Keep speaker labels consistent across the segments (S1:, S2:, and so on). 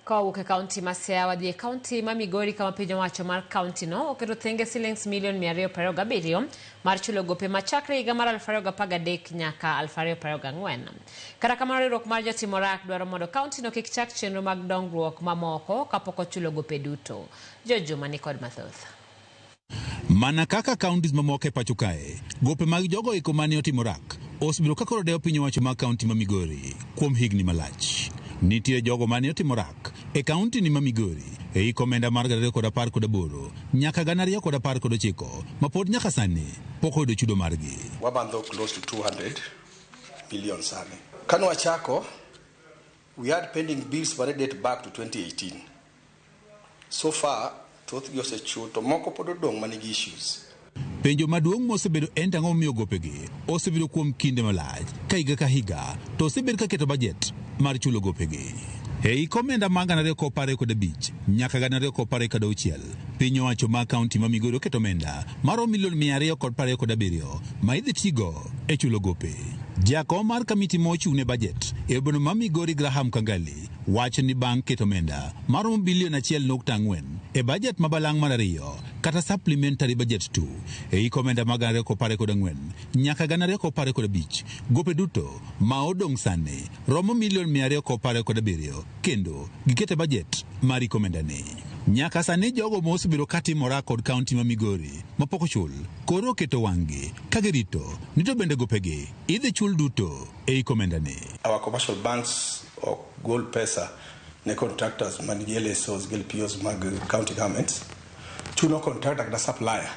S1: Kowuok e kaunti ma Siaya wadhi e kaunti ma Migori kama piny owacho mar kaunti no oketo thenge silings milion 227 mar chulo gope machakre higa mar 2013 nyaka 2024. Kata kamano riwruok mar jotim orak dwaro mondo kaunti no kik chak chenro mag dongruok mamoko kapok ochulo gope duto. George Juma ni kod mathoth.
S2: Mana kaka counties mamoko e pacho kae, gope mag jogo eko mane otimo rak osebedo ka koro dewo piny owacho mag kaunti ma Migori kuom higni malach. Nitie jogo mane otimo rak e kaunti ni ma Migori e hik omenda mar 2018 nyaka 2019 ma pod nyaka sani pok oyudo chudo margi.
S3: Wabandho close to 200 million sani. Kane wachako, we had pending bills mane date back to 2018. So far, thothgi osechul to moko pod odong' manigi issues.
S2: Penjo maduong' mosebedo en to ang'o momiyo gopegi osebedo kuom kinde malach ka higa ka higa to osebed ka keto bajet mar chulo gopegi. E hik omenda mar 2025 nyaka 2026, piny owacho ma kaunti ma Migori oketo omenda maromo milion 227 ma idhi tigo e chulo gope. Jakom mar kamiti ma ochung' ne bajet e obno ma Migori Graham Kangali wacho ni bang' keto omenda maromo bilion 1.4 e bajet ma balang' mar ariyo kata supplementary budget 2 e hik omenda mag 2024 nyaka 2025 gope duto ma odong' sani romo milion 227 kendo gikete bajet mar hik omenda ni. Nyaka sani jogo ma osebedo katimora kod kaunti ma Migori mapok ochul koro oketo wang'gi ka girito ni to bende gopegi idhi chul duto e hik omenda ni.
S3: Our commercial banks ok gol pesa ne contractors man gi LSOs gi LPOs mag county governments. Chuno contractor kata supplier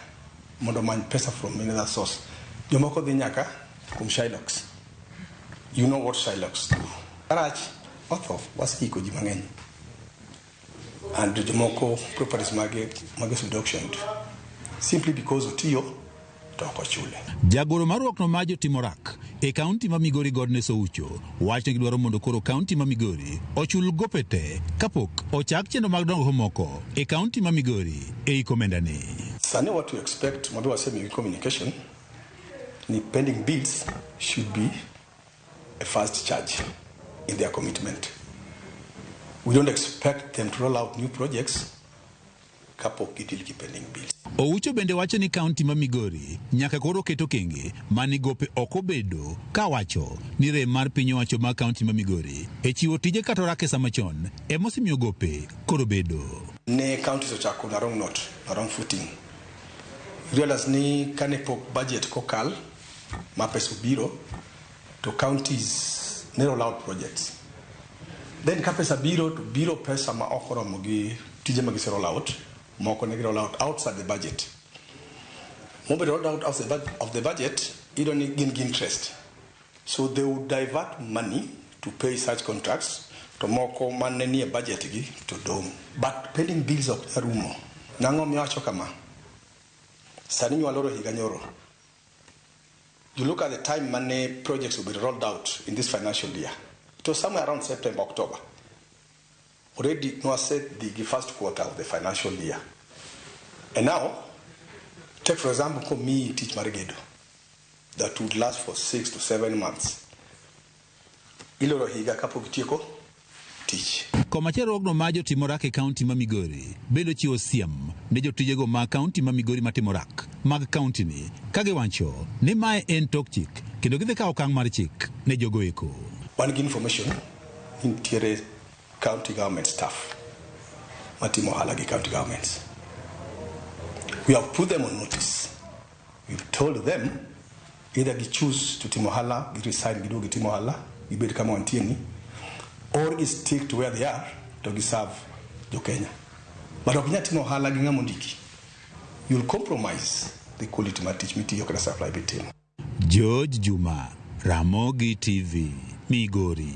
S3: mondo omany pesa from any other source. Jomoko dhi nyaka kuom Shylocks. You know what Shylocks do. Marach otho waseiko ji mang'eny. And jomoko properties mage mage osebedo auctioned simply because otiyo to ok ochule.
S2: Jagoro mar riwruokno mar jotim orak e kaunti ma Migori Godness Oucho wacho ni gidwaro mondo koro kaunti ma Migori ochul gope te kapok ochak chenro mag dongruok moko e kaunti ma Migori e hik omenda ni.
S3: Sani what we expect mabe wasemiyogi communication ni pending bills should be a first charge in their commitment. We don't expect them to roll out new projects kapok gideal gi pending bills.
S2: Oucho bende wacho ni kaunti ma Migori nyaka koro ket okenge mane gope ok obedo kawacho ni rem mar piny owacho mar kaunti ma Migori e chiwo tije kata orak e sama chon emosemiyo gope koro bedo.
S3: Ne counties ochako na wrong note, na wrong footing. Realize ni kane pok budget kokal ma pesa obiro to counties ne roll out projects. Then ka pesa biro to biro pesa ma ok oromo gi tije ma gise roll out, moko ne gi roll out outside the budget. Mobedo rolled out outside of the budget, iyudo ni gin gi interest. So they would divert money to pay such contracts to moko mane nie budget gi to dong'. But pending bills ok nyal rumo. Nang'o miwacho kama? Sani nywaloro higa nyoro. You look at the time mane projects will be rolled out in this financial year. It was somewhere around September, October. Already nwase the first quarter of the financial year. And now, take for example, komiyi tich mar gedo that would last for 6 to 7 months. Iloro higa kapok itieko tich.
S2: Komachielo riwruogno mar jotim orak e kaunti ma Migori bende ochiwo siem ne jotijego mag kaunti ma Migori matimo orak mag kaunti ni ka giwacho ni mae en tok chik kendo gidhi kawo okang' mar chik ne jogo eko.
S3: Wan gi information ni nitiere county government staff matimo ohala gi county governments. We have put them on notice. We've told them either gi choose to timo ohala, gi resign giduog gitim ohala, gibed kama wantie ni, or gi stick to where they are to gi serve jo Kenya. But ok inyal timo ohala gi ng'ama ondiki. You'll compromise the quality mar tich mitiyo kata supply mitimo.
S2: George Juma, Ramogi TV, Migori.